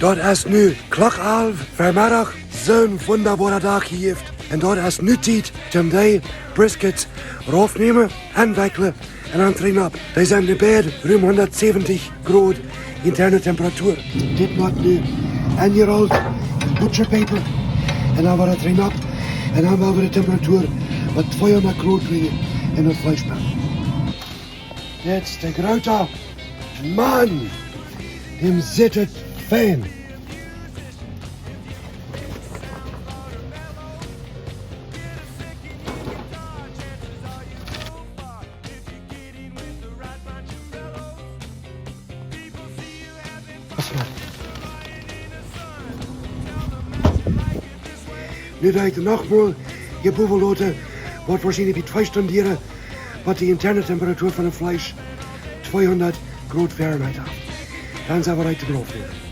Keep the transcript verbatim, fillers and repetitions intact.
Daut es nu Klock alf Vemeddach, soon wundaboara Dach jejäft. Un daut es nu Tiet, om dee Briskets raufnämen, enwekjlen un dan trigj nopp. Dee sent nu bie rom hundatsäwentich Grod interne Temperatua. Dit woat nu enjerollt en butcher paper. Un dan woat et trigj nopp. Un dan woa wie de Temperatua opp tweehundat Grod brinjen un daut Fleesch backen. Dit es de groote Maun. Däm sitt et fein. Nu doo ekj nochmol hia bowen loten, woat woarschienlich bie twee Stund dieren, bat de interne Temperatua von daut Fleesch tweehundat Grod Fahrenheit haft. Dan sent wie reed to raufnämen.